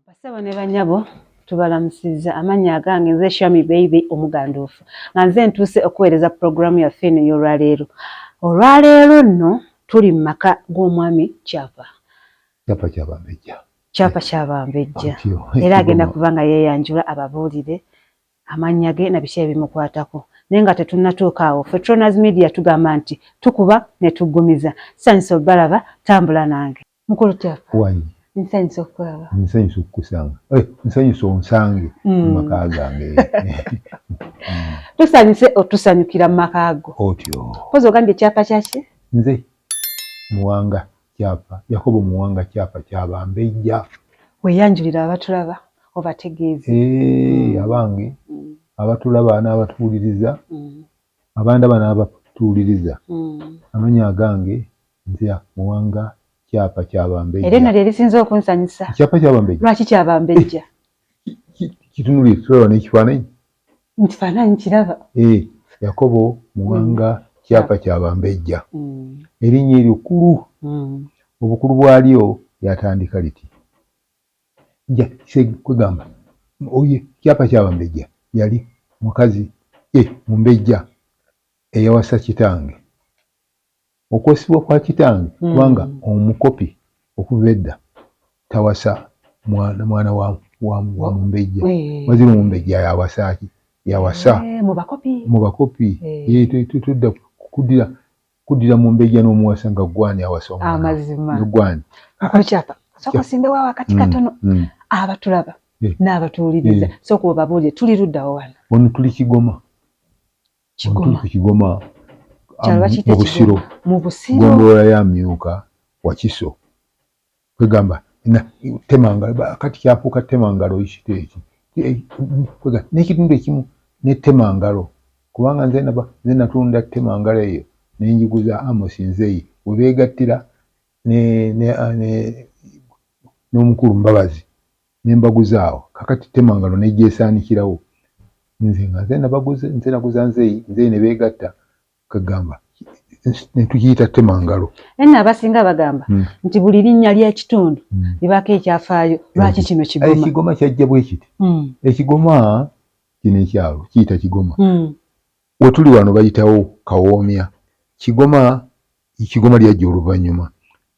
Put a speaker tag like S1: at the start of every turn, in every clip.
S1: Bassebo ne bannyabo tubalamusizza amannya agange nze Shami Baby omuganduufu nga nze ntuuse okuweereza pulogulaamu yaffe eno ey'olwaleero. Olwaleero nno tuli mu maka g'omwami Kyapa.
S2: Kyapa Kyabambejja.
S1: Kyapa Kyabambejja era agenda kuba nga yeeyanjula ababuulire amannya ge na biki ebimukwatako naye nga tetunnatuuka awo ffe Tronas Media tugamba nti tukuba ne tuggumiza. Nsanyuse obalaba, tambula nange. Mukulu Kyapa.
S2: Wangi.
S1: Nsanyuse okukulaba.
S2: Nsanyuse okukusanga. Eh, nsanyuse onsange mu hmm. maka gange.
S1: Tusanyuse otusanyukira mu maka go.
S2: Otyo.
S1: Mpozi ogambye ekyapa kyaki?
S2: Nze Muwanga Kyapa, Yakobo Muwanga Kyapa Kyabambejja.
S1: Weeyanjulira abatulaba obategeeze.
S2: Eh, hmm. Abange hmm. abatulaba n'abatuwuliriza abandaba n'abatuwuliriza amannya agange Nzya Muwanga Kyapa Kyabambejja.
S1: Eryo nno lye lisinze okunsanyusa.
S2: Kyapa Kyabambejja.
S1: Lwaki Kyabambejja?
S2: Eh, kitunulire tulaba n'ekifaananyi.
S1: Nkifaananyi kiraba.
S2: Eh, Yakobo Muwanga mm. Kyapa Kyabambejja. Mm. Erinnya eryo kkulu. Mm. Obukulu bwalyo lyatandika liti. Nja kwegamba oye Kyapa Kyabambejja yali mukazi eh, mumbejja eyawasa kitange. Okwosibwa kwa kitange hmm. kubanga omukopi okuva edda tawasa mwana mwana wa wa, wa mumbejja eh. wazira omumbejja yawasa ki yawasa
S1: eh, mu bakopi
S2: mu bakopi eh. Tudda kudira kudira mumbejja n'omuwasa nga gwani awasa
S1: omwana amazima
S2: gwani
S1: akyapa soko simbe wa wakati katono abatulaba n'abatuwuliriza soko obabuulire tuli luddawo wano
S2: wano tuli Kigoma
S1: Kigoma.
S2: Ku Kigoma
S1: mu
S2: Busiro.
S1: Mu Busiro.
S2: Gombolola ya Myuka Wakiso. Kwegamba temangalo kati kyafuuka temangalo ekito eki. Kwegamba n'ekitundu ekimu ne temangalo kubanga nze naba nze natunda temangalo eyo ne njiguza Amos Nzeyi we beegattira ne ne ne n'omukulu Mbabazi. Ne mbaguza awo kakati temangalo nejjesaanikirawo nze nga nze nabaguze nze naguza nzeyi nzeyi ne beegatta kagamba ne tukiyita temangalo.
S1: Nno abasinga bagamba hmm. nti buli linnya ly'ekitundu libaako ekyafaayo lwaki eh, kino Kigoma?
S2: Ekigoma kyajja bwe kiti hmm. Ekigoma kino ekyalo kiyita Kigoma wetuli wano bayitawo Kawoomya Kigoma Kigoma lyajja oluvannyuma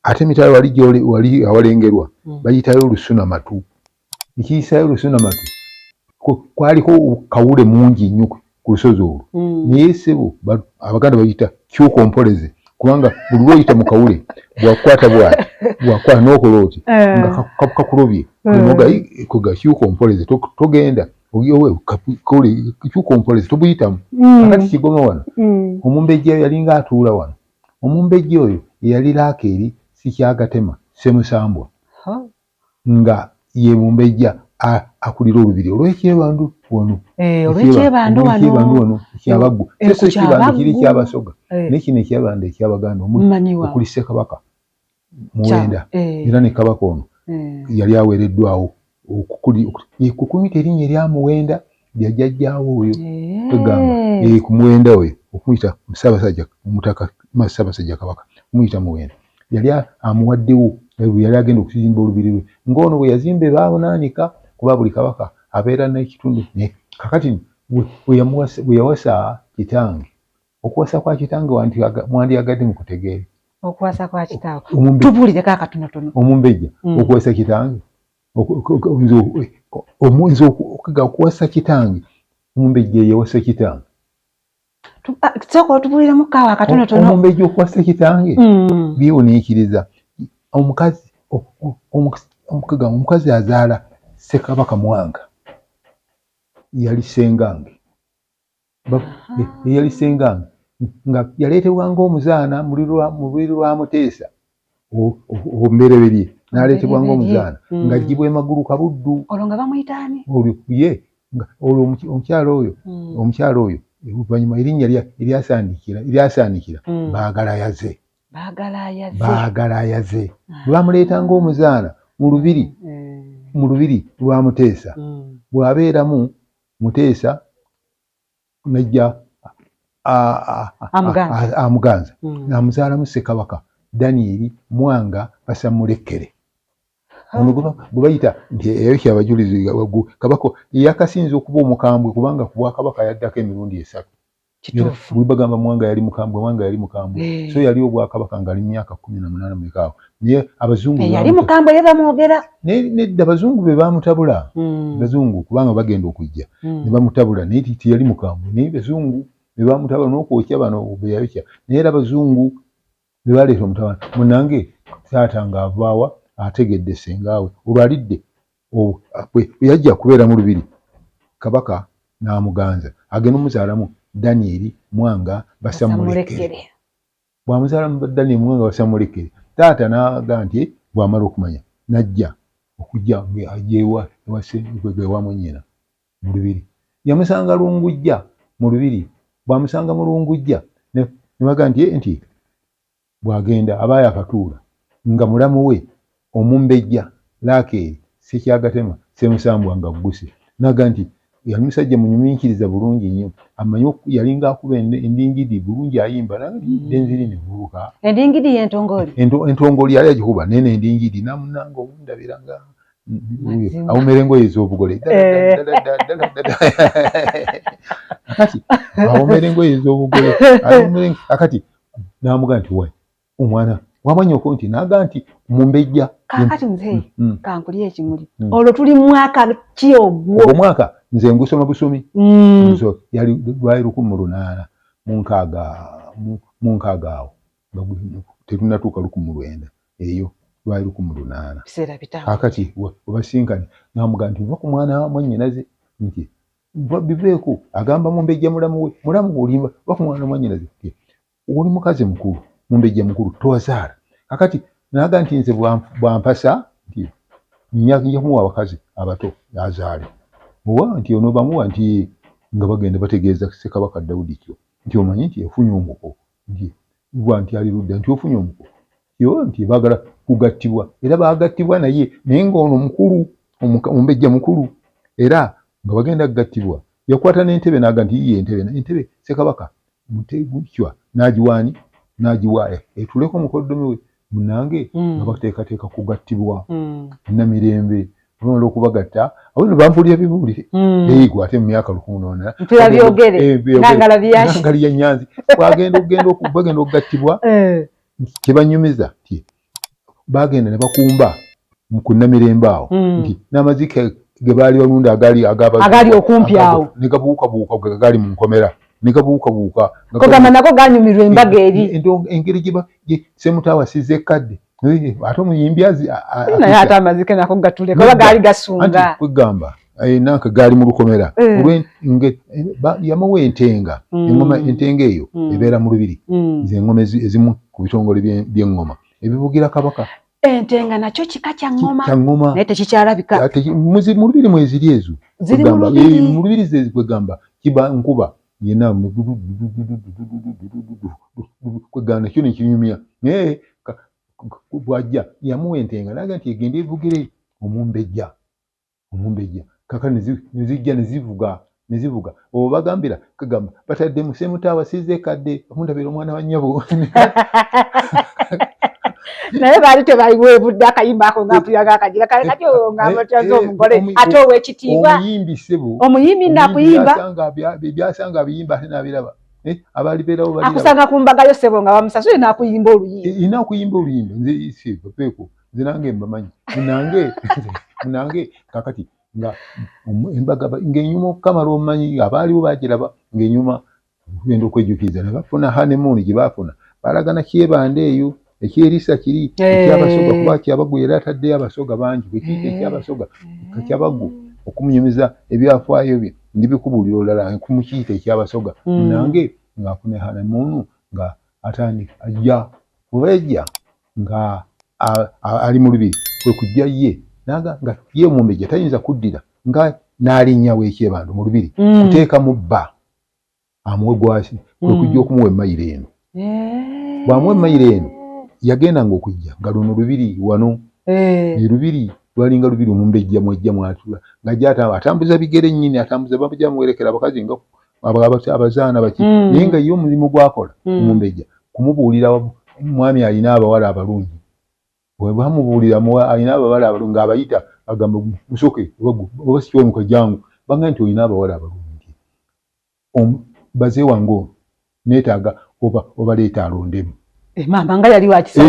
S2: ate emitala wali gyoli wali awalengerwa mm. bayitayo lusuna matu ekiyisayo lusuna matu kwaliko kawule mungi nnyo ku lusozi olwo mm. naye sebo abaganda bayita kyuka ompoleze kubanga buli lwoyita mu kawule bwakukwata bwati bwakwata nokola oti eh. nga kakulobye eh. kuga kyuka ompoleze togenda kyuka ompoleze tobuyitamu mm. akati Kigoma wano omumbejja yalinga atuula wano Omumbejja oyo eyali Laakeeri Sikyagatema Ssemusambwa nga ye mumbejja akulira olubiri olw'Ekyebandu wano.
S1: Eh, olw'Ekyebandu
S2: wano ekyabaggu.
S1: Eh,
S2: so Ekyebandu kiri kyabasoga eh. naye kino Ekyebandu ekyabaganda okuli Ssekabaka Muwenda era ne Kabaka ono yali aweereddwawo okumuyita erinnya erya Muwenda lya jjajjaawe oyo kwegamba eh, ku Muwenda oyo okumuyita Ssaabasajja Omutaka Ssaabasajja Kabaka okumuyita Muwenda yali amuwaddewo bwe yali agenda okuzimba olubiri lwe ng'ono bwe yazimba ebaabonaanika kuba buli kabaka abeera n'ekitundu naye kakati bwe yawasa kitange okuwasa kwa kitange mwandyagadde mukutegeere
S1: okuwasa kwa kitaawe tubuulireko akatonotono
S2: omumbejja mm. okuwasa kitange nze okuwasa kitange omumbejja eyawasa kitange
S1: ah, sooka otubuuliremu kaawa akatonotono
S2: omumbejja okuwasa kitange mm. byewuniikiriza omukazi omukazi azaala Ssekabaka Mwanga yali ssengange eyali ssengange nga yaleetebwa ng'omuzaana mu lubiri lwa Muteesa Omubereberye n'aleetebwa ng'omuzaana ng'aggyibwa e Magulu Kabuddu.
S1: Olwo nga bamuyita ani?
S2: Ye olwo omukyala oyo omukyala oyo oluvannyuma erinnya eryasaanikira Baagalayaze. Baagalayaze. Bwe bamuleeta ng'omuzaana mu lubiri mu lubiri lwa Muteesa, bw'abeeramu Muteesa najja amuganza amuzaalamu Ssekabaka Danieri Mwanga Basammulekkere. Ono gwe bayita nti eyayokya abajulizi kabaka yakasinze okuba omukambwe kubanga ku bwakabaka yaddako emirundi esatu.
S1: Kituufu.
S2: Bagamba Mwanga yali mukambwe, Mwanga yali mukambwe. So yali obwakabaka ng'ali mu myaka 18 meka awo. Naye abazungu
S1: yali mukambwe ye bamwogera.
S2: Nedda abazungu be baamutabula. Bazungu kubanga bagenda okujja ne bamutabula naye teyali mukambwe naye bazungu be bamutabula n'okwokya bano be yayokya. Naye era abazungu be baleeta omutabani munnange taata ng'avaawa ategedde ssengaawe olwo alidde bwe yajja kubeera mu lubiri kabaka n'amuganza agenda omuzaalamu Danieri Mwanga Basamulekere. Bw'amuzaalamu Danieri Mwanga Basamulekere taata n'aga nti bw'amala okumanya n'ajja okujja ajja ewa mwannyina mu lubiri. Yamusanga Lungujja mu lubiri bw'amusanga mu Lungujja ne baga nti bw'agenda aba yakatuula nga mulamu we omumbejja Laakeeri Ssekyagatema Ssemusambwa ng'agguse n'aga nti yali musajja munyumiikiriza bulungi nnyo amanyi yalinga akuba endingidi bulungi ayimba denziri nevubuka.
S1: Endingidi y'entongoli?
S2: Entongoli yali agikuba naye n'endingidi namunanga omundabira nga awomera engoye ez'obugole akati awomera engoye ez'obugole akati n'amuga nti wa omwana wamanyoko nti naga nti mumbejja.
S1: Kaakati nze kankulye ekimuli olwo tuli mwaka ki ogwo?
S2: Ogwo mwaka nze ngusoma busomi. So yali lwali 1860 awo tetunnatuuka 1900 eyo lwali 1800.
S1: Biseera bitaano.
S2: Kaakati webasinkanye n'amuga nti nva ku mwana wa mwannyinaze nti biveeko agamba mumbejja mulamu we mulamu olimba va ku mwana wa mwannyinaze nti oli mukazi mukulu mumbejja mukulu towazaala. Kakati naga nti nze bwampasa nti nja kumuwa abakazi abato azaale owa nti ono bamuwa nti nga bagenda bategeeza Ssekabaka Daudi Chwa nti omanyi nti ofunye omuko nti bwa nti ali ludda nti ofunye omuko yo nti baagala kugattibwa era baagattibwa naye naye ng'ono mukulu omumbejja mukulu era nga bagenda kugattibwa yakwata n'entebe n'aga nti yiye entebe entebe Ssekabaka Mutebi n'agiwaani n'agiwa etuleko mukoddomi we munnange nga bateekateeka kugattibwa Namirembe bamala okubagatta awo nno bampulira bibuulire eigwe ate mu myaka 1800
S1: mpulira byogere
S2: Nangala Nyanzi bagenda okugattibwa kyebanyumiza nti bagenda ne bakumba ku Namirembe awo nti n'amazike ge baali balunda agaali
S1: agaali okumpi awo
S2: ne gabuukabuuka gaali mu nkomera ne gabuukabuuka
S1: kogamba nako ganyumirwa embaga eri
S2: engeri gye Ssemutaawa asiza ekkadde ate omuyimbi
S1: naye ate amazike nako gatuleka oba gaali gasunga
S2: kwegamba nanka gaali mu lukomera yamuwa entenga engoma entenga eyo ebeera mu lubiri ze engoma ezimu ku bitongole by'engoma ebivugira kabaka.
S1: Entenga nakyo kika kya ngoma naye tekikyalabika
S2: mu lubiri mweziri ezo mu lubiri ze kwegamba kiba nkuba yenna kwegamba nakyo nekinyumya naye bw'ajja yamuwa entenga naga nti egende evugire omumbejja kaka nezijja nezivuga obo bagambira kagamba bataddemu Ssemutaawa siza ekadde omundabira omwana wa nnyabo
S1: naye baali tebaliweebudde akayimba ako ng'ampulira gakagira kale kati oyo ng'amutyaza omugole ate ow'ekitiibwa
S2: omuyimbi ssebo
S1: omuyimbi nakuyimba
S2: byasanga abiyimba ate n'abiraba abalibeerawo baliraba
S1: akusanga ku mbaga yo ssebo nga bamusasule n'akuyimba oluyimba
S2: n'akuyimba oluyimba nze si papeeko nze nange mbamanyi munange kakati nga embaga ng'enyuma okukamala omumanyi abaaliwo bagiraba ng'enyuma okugenda okwejjukiriza ne bafuna honeymoon gye baafuna balagana Kyebando eyo ekyerisa kiri ekyabasoga kuba Kyabagu era ataddeyo abasoga bangi bwe kiyita ekyabasoga Kyabagu okumunyumiza ebyafaayo bye ndibikubuulira olulala kumukiyita ekyabasoga nange ng'afuna honeymoon nga atandika ajja oba ejja nga Ali mu lubiri kwe kujja ye naga nga ye omumbejja tayinza kuddira nga n'alinnya w'ekyebando mu lubiri kuteekamu bba amuwe gwasi, kwe kujja okumuwa emmayiro eno. Bw'amuwa emmayiro eno, yagendanga okujja nga luno lubiri wano ne lubiri lwalinga lubiri omumbejja mwajja mwatula ng'ajja atambuza bigere nnyini, atambuza bamujja bamuwerekera abakazi nga abazaana baki, naye nga ye omulimu gwakola omumbejja kumubuulira mwami alina abawala abalungi. Bwe bamubuulira alina abawala abalungi, ng'abayita agamba musoke oba sikiwanuka jangu, banga nti olina abawala abalungi, baze wange ono neetaaga oba obaleeta alondemu.
S1: Maama nga yali wakisa.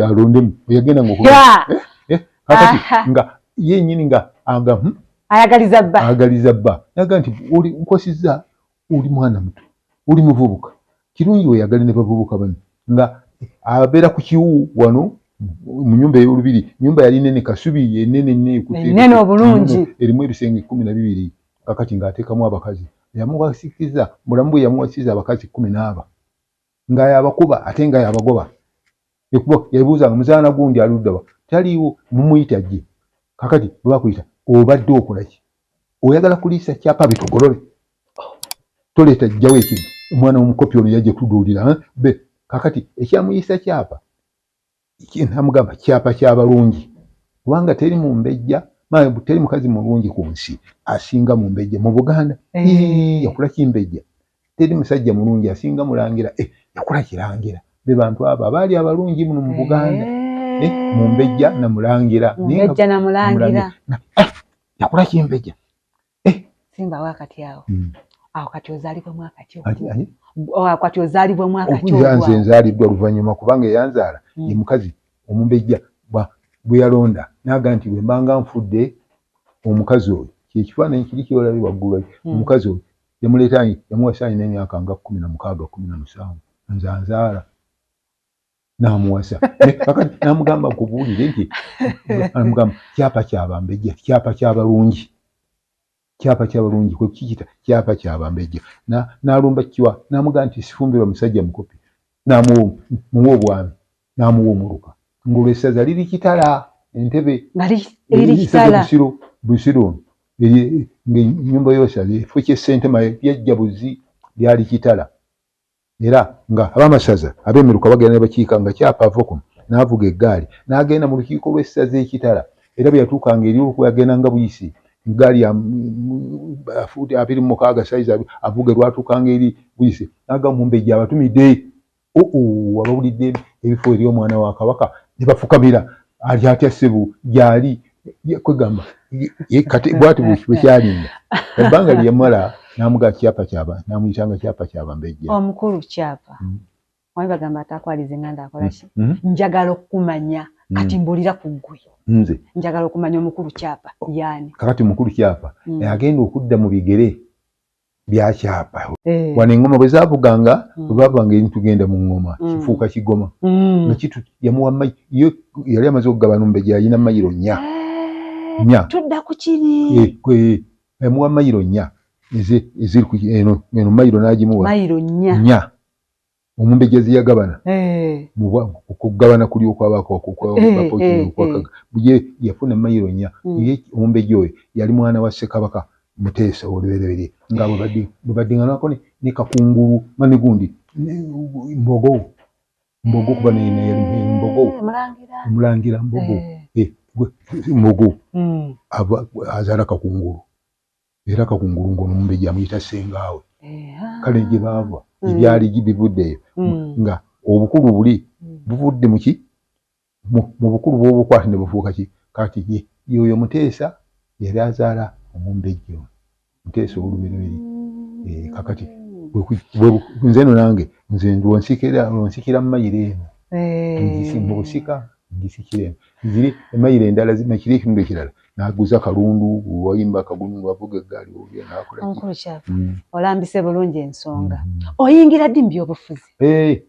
S2: Alondemu yagenda nga kakati nga ye nnyini nga aga
S1: ayagaliza bba,
S2: ayagaliza bba, naga nti oli nkwasizza, oli mwana muto, oli muvubuka, kirungi weyagale ne bavubuka bano. Nga abeera ku kiwu wano mu nyumba ey'olubiri. Nyumba yali nene, kasubi enene
S1: nene obulungi,
S2: erimu ebisenge 12. Kakati ng'ateekamu abakazi yamuwasikiza mulamu bwe yamuwasiza abakazi 10 nga yabakuba ate nga yabagoba. Yabuuzanga muzaana gundi aluddawa, taliiwo, mumuyita gye. Kakati bwe bakuyita obadde okola ki? Oyagala kuliisa kyapa bitogolole, toleeta jjawo ekintu omwana w'omukopi ono yajja kuduulira be. Kakati ekyamuyisa kyapa, namugamba kyapa kyabalungi, kubanga teri mumbejja, teri mukazi mulungi ku nsi asinga mumbejja mu Buganda. Yakula kimbejja. Teri musajja mulungi asinga mulangira, yakula kirangira. Be bantu abo abaali abalungi muno mu Buganda, mumbejja na mulangira. Yakula kimbejja.
S1: Simba wakati awo awo kati ozaalibwa mwaka ki? Kati ozaalibwa mwaka ki?
S2: Nze nzaaliddwa luvannyuma, kubanga eyanzaala ye mukazi omumbejja bwe yalonda n'aga nti bwe mbanga nfudde omukazi oyo, kyekifaananyi kiri kyolabye waggulu, omukazi oyo yamuleeta, yamuwasa alina emyaka nga 16, 17, nze anzaala n'amuwasa. Kakati n'amugamba nkubuulire nti amugamba kyapa kyabambejja, kyapa kyabalungi, kyapa kyabalungi kwe kikita kyapa kyabambejja. N'alumba kiwa n'amugamba nti sifumbirwa musajja mukopi, n'amuwa obwami, n'amuwa omuluka ng'olwessaza liri Kitala, entebe
S1: Busiro,
S2: Busiro ono ng'ennyumba y'essaza ekifo ky'essentema yajja buzi lyali Kitala. Era nga ab'amasaza ab'emiruka bagenda ne bakiika nga kyapa ava kuno n'avuga eggaali n'agenda mu lukiiko lw'essaza ekitala. Era bwe yatuukanga eri olwokuba yagendanga buyisi eggaali fuuti 26 sayizi avuga, lwatuukanga eri buyisi n'agamba mumbejja abatumidde oo abawulidde ebifo eri omwana wa Kabaka ne bafukamira ali atya ssebo gyali kwegamba kati bwati bwekyalinga ebbanga lye yamala n'amuga kyapa kyaba n'amuyitanga kyapa kyabambejja.
S1: Omukulu kyapa wali bagamba atakwaliza enganda akola ki? Njagala okumanya kati mbuulira ku ggwe.
S2: Nze
S1: njagala okumanya omukulu kyapa yaani.
S2: Kakati omukulu kyapa agenda okudda mu bigere bya kyapa wano engoma bwe zaavuganga, bwe baavuganga eri tugenda mu ngoma kifuuka kigoma nga kitu yamuwa yo yali amaze okugabana omumbejja yalina mayiro 4 4.
S1: Tudda ku kiri.
S2: Yamuwa mayiro 4 eziri eno eno mayiro n'agimuwa
S1: mayiro 4
S2: 4 omumbejja ze yagabana okugabana kuli okwabako ye yafuna mayiro 4. Ye omumbejja oyo yali mwana wa Ssekabaka Muteesa olubereberye nga bwe baddinganako ne Kakungulu ne gundi Mbogo, Mbogo kuba Mbogo Omulangira Mbogo, Mbogo azaala Kakungulu era Kakungulu ng'ono omumbejja amuyita ssengaawe. Kale gye baava ebyali bivuddeeyo nga obukulu buli buvudde muki mu bukulu bw'obukwate ne bufuuka ki. Kati yoyo Muteesa yali azaala omumbejja ono Muteesa olubereberye. Kakati nze eno nange nze lwonsikira mayiro eno mu busika ngisikira eno ziri emayiro endala kiri ekitundu ekirala n'aguza Kalundu wayimba Kagundu avuga eggaali olya n'akola.
S1: Omukulu Kyapa olambise bulungi ensonga. Oyingira ddi mu byobufuzi?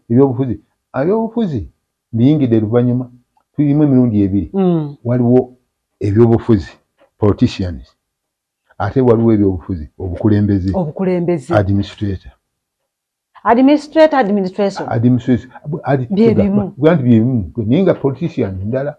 S2: Ebyobufuzi ebyobufuzi mbiyingidde luvannyuma. Tulimu emirundi ebiri. Waliwo ebyobufuzi politicians, ate waliwo ebyobufuzi obukulembeze
S1: obukulembeze
S2: administrator.
S1: Administrator, administration.
S2: Administration.
S1: Byebimu.
S2: Nti byebimu, naye nga politician ndala.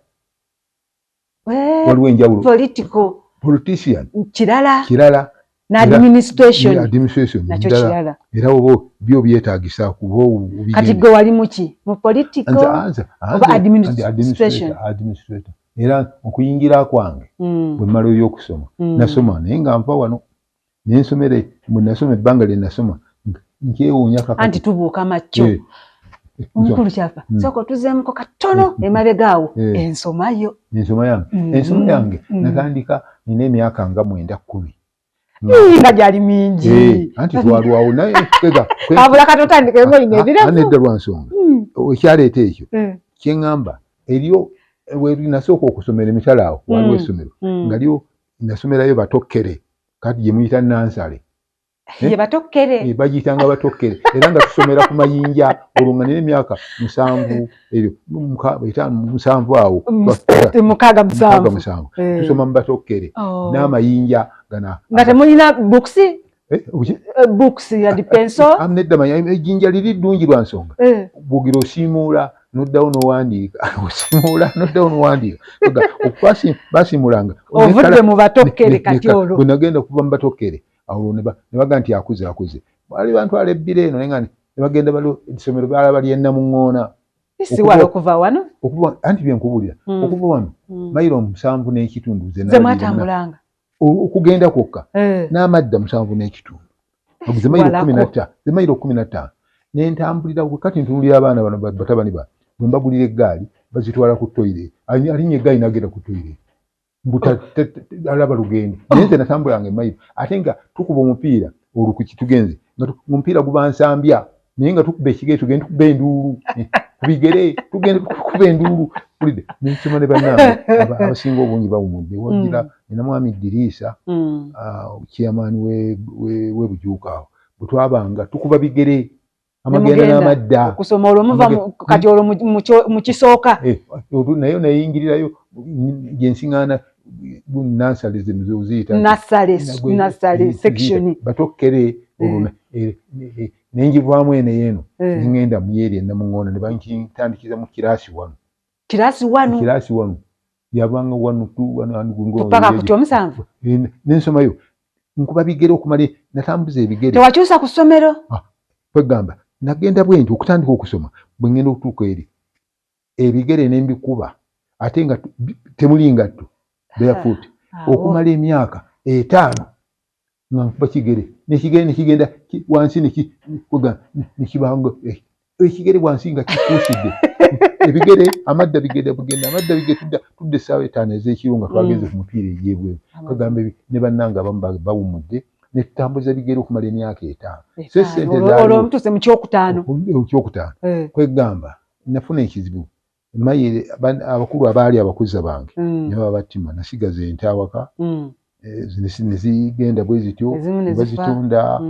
S2: Waliwo enjawulo.
S1: Political.
S2: Politician.
S1: Kirala.
S2: Kirala.
S1: Na administration.
S2: Administration.
S1: Nakyo kirala.
S2: Era oba byo byetaagisa kuba
S1: Kati gwe wali muki? Mu political oba administration?
S2: Administrator. Era okuyingira kwange bwe mmala ebyokusoma, nasoma naye nga nva wano ne nsomere, bwe nasoma ebbanga lye nasoma nkyewuunya kakati.
S1: Anti tubuuka makyo. Omukulu Kyapa, sooka otuzeemuko katono emabega awo ensoma yo.
S2: Ensoma yange. Ensoma yange natandika nina emyaka nga 9, 10.
S1: Nga gyali mingi.
S2: Anti twalwawo naye
S1: abula kati otandika eng'olina ebirevu.
S2: Nedda lwa nsonga. Ekyaleeta ekyo kye ŋŋamba eriyo we nasooka okusomera emitala awo waliwo essomero nga lyo nasomerayo Batokkere, kati gye muyita Nansale.
S1: Ye Batokkere.
S2: Bagiyitanga Batokkere era nga tusomera ku mayinja olwo nga nina emyaka 7 ebyo 5 7 awo.
S1: 6 7.
S2: Tusoma mu Batokkere n'amayinja gana.
S1: Nga temulina books? Books ya pencil?
S2: Nedda ejjinja liri ddungi lwa nsonga. Bw'ogira osiimuula n'oddawo n'owandiika, osiimuula n'oddawo n'owandiika. Basiimulanga.
S1: Ovudde mu Batokkere kati olwo.
S2: Bwe nagenda okuva mu Batokkere awo ne bagamba nti akuze akuze. Baali bantwala ebbiro eno naye nga ne bagenda baliwo essomero baalaba ly'e Namuŋŋoona.
S1: Si wala okuva wano?
S2: Okuva anti bye nkubuulira. Okuva wano mayiro 7.5
S1: ze mwatambulanga.
S2: Okugenda kwokka n'amadda 7.5. Ze mayiro 15, ze mayiro 15. Ne ntambulira kati ntunuulira abaana bano batabani ba bwe mbagulira eggaali bazitwala ku toilet. Alinnya eggaali n'agenda ku toilet. Alaba lugendo. Naye nze natambulanga emayiro ate nga tukuba omupiira olwo ku kitugenze nga omupiira guba nsambya naye nga tukuba ekigere tugenda tukuba enduulu ku bigere tugenda tukuba enduulu pulidde nensoma ne bannange abasinga obungi bawumudde wagira nina mwami Diriisa chairman we Bujuuka awo bwe twabanga tukuba bigere amagenda n'amadda
S1: okusoma olwo muva kati olwo mu kisooka
S2: naye nayingirirayo gye nsiŋŋaana Nansale zino ziyita
S1: Nansale section
S2: Batokkere olwo ne ngivaamu eno eno ne ŋŋenda mu yeeri e Namuŋŋoona ne bankitandikiza mu kiraasi wano.
S1: Kiraasi wano?
S2: Kiraasi wano. Yabanga 1 2 1
S1: paka ku kyomusanvu.
S2: Ne nsomayo nkuba bigere okumala natambuza ebigere.
S1: Tewakyusa ku ssomero?
S2: Kwegamba nagenda bwe nti okutandika okusoma bwe ŋŋenda okutuuka eri ebigere ne mbikuba ate nga temuli ngatto barefoot okumala emyaka 5 nga nkuba kigere n'ekigere ne kigenda wansi ne kibanga ekigere wansi nga kikuusidde ebigere amadda bigenda bugenda amadda bigere tudda essaawa 5 ez'ekiro nga twagenze ku mupiira egy'ebweru. Kagamba ne bannange abamu bawumudde ne tutambuza bigere okumala emyaka 5. So essente
S1: olwo mutuuse mu kyokutaano.
S2: Kyokutaano. Kwegamba nafuna ekizibu mayire abakulu abaali abakuza bange ne baba battima nasigaza ente awaka ne zigenda bwe zityo bazitunda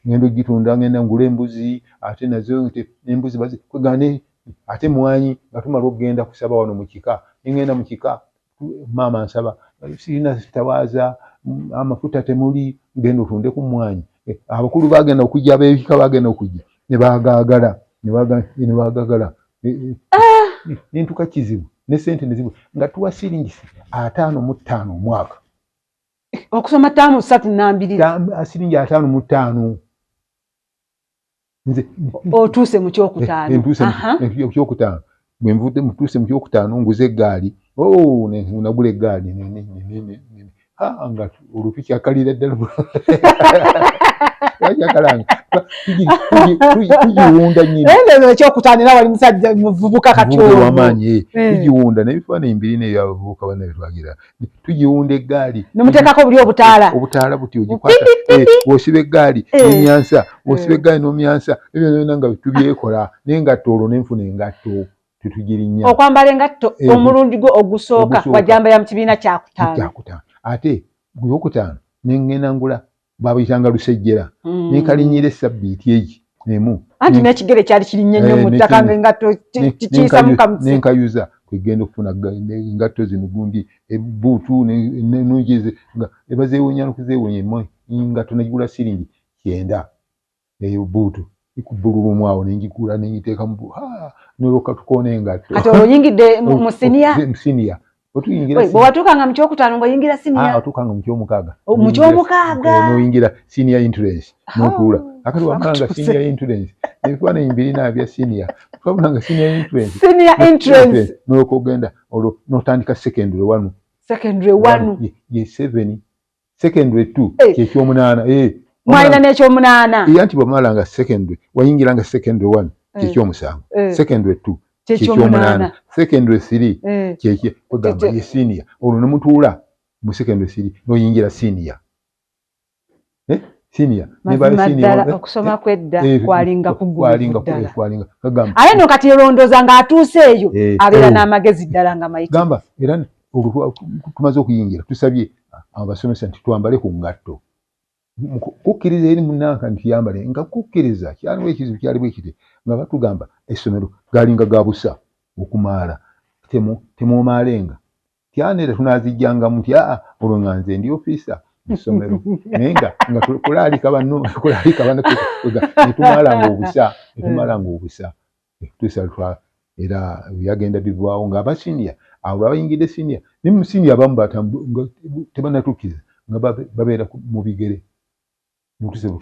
S2: ngenda ogitunda ngenda ngula embuzi ate nazo embuzi kwegamba ate mwanyi nga tumala okugenda kusaba wano mu kika ngenda mu kika maama nsaba sirina tawaaza amafuta temuli genda otunde ku mwanyi abakulu bagenda okujja ab'ebika bagenda okujja ne baagaagala ne baagaagala nentuka kizibu ne sente nezibu nga tuwa siringi 55 omwaka
S1: okusoma 53 nambirira
S2: siringi 55 nze
S1: otuuse mu kyokutaano.
S2: Ntuuse mu kyokutaano bwe nvudde mutuuse mu kyokutaano nguze eggaali nagula eggaali nga olwo tukyakalira ddala yakyakalanga tugiwunda nnyini
S1: ekyokutaano era wali musajja muvubuka kati
S2: wamaanyi tugiwunda n'ebifaananyi mbirina ebyo abavubuka banna betwagira tugiwunda eggaali
S1: nemuteekako buli obutaala
S2: obutaala buti ogikwata bw'osiba eggaali n'omyansa bw'osiba eggaali n'omyansa ebyo byonna nga tubyekola n'engatto olwo nenfuna engatto tetugirinnya
S1: okwambala engatto omulundi gwo ogusooka wajambalira mu kibiina kyakutaano
S2: ate gwokutaano nengenda ngula babayitanga lusejjera nenkalinyira essabbiiti egi emu
S1: anti n'ekigere kyali kirinnye nnyo mu ttaka ng'engatto kiyisamu kamuse
S2: nenkayuza kwegenda okufuna engatto zino gundi ebuutu nungi nga ebazeewuunya n'okuzeewuunya engatto nagigula siringi 90 eyo buutu. Bbululumu awo nengigula nengiteeka mu nolwoka tukoona engatto.
S1: Kati olwo oyingidde mu siniya?
S2: Mu siniya. Otuyingira
S1: bwe watuukanga mu kyokutaano ng'oyingira siniya?
S2: Watuukanga mu kyomukaaga.
S1: Mu kyomukaaga
S2: n'oyingira senior entrance n'otuula. Akati wamalanga senior entrance, ebifaananyi mbirina bya senior, twabulanga senior entrance.
S1: Senior entrance
S2: n'olwoka ogenda olwo n'otandika secondary one.
S1: Secondary one
S2: ye seven, secondary two kyekyomunaana.
S1: Mwalina n'ekyomunaana?
S2: Era nti bwamalanga secondary, wayingiranga secondary one kyekyomusanvu, secondary two kyekyomunaana, secondary three kyekye kwegamba ye senior. Olwo nemutuula mu secondary three n'oyingira senior. Senior.
S1: Mazima ddala okusoma kwedda kwalinga kugumivu ddala.
S2: Kwalinga kagamba.
S1: Aye no kati erondooza ng'atuuse eyo abeera n'amagezi ddala nga mayitirivu.
S2: Gamba era olwo tumaze okuyingira tusabye abasomesa nti twambale ku ngatto. Kukkiriza eri munnanka nti yambale nga kukkiriza kyaliwo ekizibu kyali bwe kiti nga batugamba essomero galinga ga busa okumaala temuomaalenga tyanera tunazijjangamu nti aa olwo nga nze ndi ofiisa mu ssomero naye nga nga kulaalika banno kulaalika banno netumalanga obusa netumalanga obusa tusa twa era byagenda bivaawo nga abasiniya abo abayingidde siniya ne mu siniya abamu tebanatuukiriza nga babeera mu bigere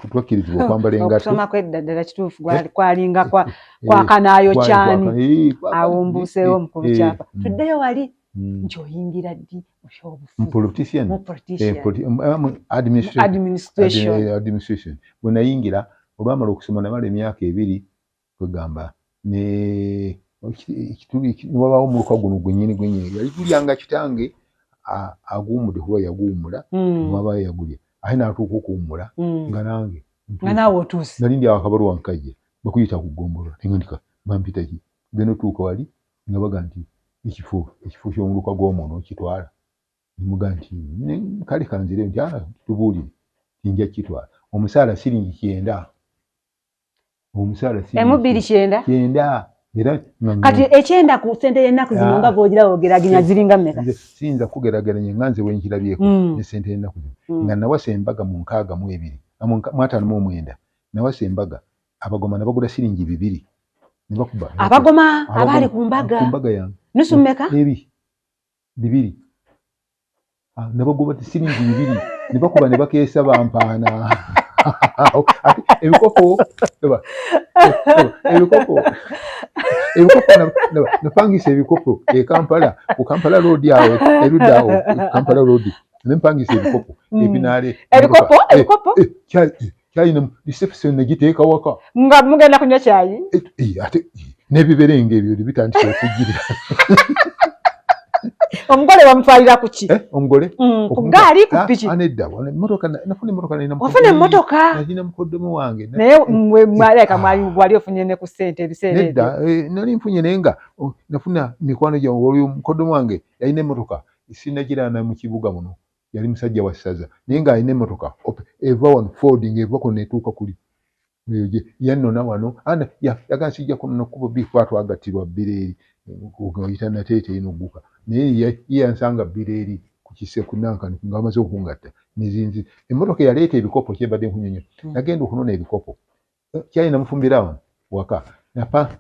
S2: twakkirizibwa okwambala engatto.
S1: Okusoma kwedda ddala kituufu kwalinga kwakanaayo kyani awo mbuuseewo mukulu Kyapa. Tuddeyo wali nti oyingira ddi mu byobufuzi?
S2: Politician,
S1: administration.
S2: Administration bwe nayingira olwamala okusoma namala emyaka 2 kwegamba newabaawo omuluka guno gwennyini gwennyini yali gulyanga kitange aguwummudde kuba yaguwummula wabaayo yagulya ate n'atuuka okuwummula nga nange
S1: nga naawe otuuse
S2: nali ndi awo akabaluwa nkajja bakuyita ku ggombolola naye nga ndika bampita ki genda otuuka wali nga baga nti ekifo ky'omuluka gw'omwono okitwala nemuga nti kale kanzire nti tubuulire nja kitwala omusaala siringi 90 omusaala
S1: siringi 290
S2: 90 era
S1: kati ekyenda ku ssente y'ennaku zino nga bw'ogira woogeraganya ziringa mmeka?
S2: Siyinza kugeraageranya nga nze bwe nkirabyeko ne ssente y'ennaku zino nga nawasa embaga mu 62 mu 59 nawasa embaga abagoma ne bagula siringi 2 ne bakuba
S1: abagoma abaali ku mbaga
S2: ku mbaga yange
S1: nusu mmeka?
S2: Ebi 2 ne bagoba siringi 2 ne bakuba ne bakeesa bampaana ebikopo ebikopo ebikopo napangisa ebikopo e Kampala ku Kampala Road awo erudda awo Kampala Road ne mpangisa ebikopo ebinaale
S1: ebikopo ebikopo
S2: kyayi reception negiteeka waka
S1: nga mugenda kunywa kyayi
S2: ate n'ebiberenge ebyo bitandise okujjirira.
S1: Omugole wamutwalira ku ki?
S2: Omugole
S1: ku ggaali ku piki?
S2: Nedda, emmotoka nafuna emmotoka nalina
S1: wafuna emmotoka?
S2: Nalina mukoddomi wange.
S1: Naye mwaleka mwali wali ofunye ne ku ssente ebiseera ebyo?
S2: Nedda, nali nfunye naye nga nafuna mikwano gyange wali mukoddomi wange yalina emmotoka sinagiraana mu kibuga muno yali musajja wa ssaza naye ng'alina emmotoka eva wano Ford ng'eva kuno netuuka kuli yannona wano yaga sijja kunona kkubo bbi kuba twagattirwa bbira eri oyita Nateete erina ogguka naye ye yansanga bbira eri ku kise ku Nankani ng'amaze okungatta nezinzi emmotoka eyaleeta ebikopo kyembadde nkunyonyo nagenda okunona ebikopo kyayi namufumbira wano waka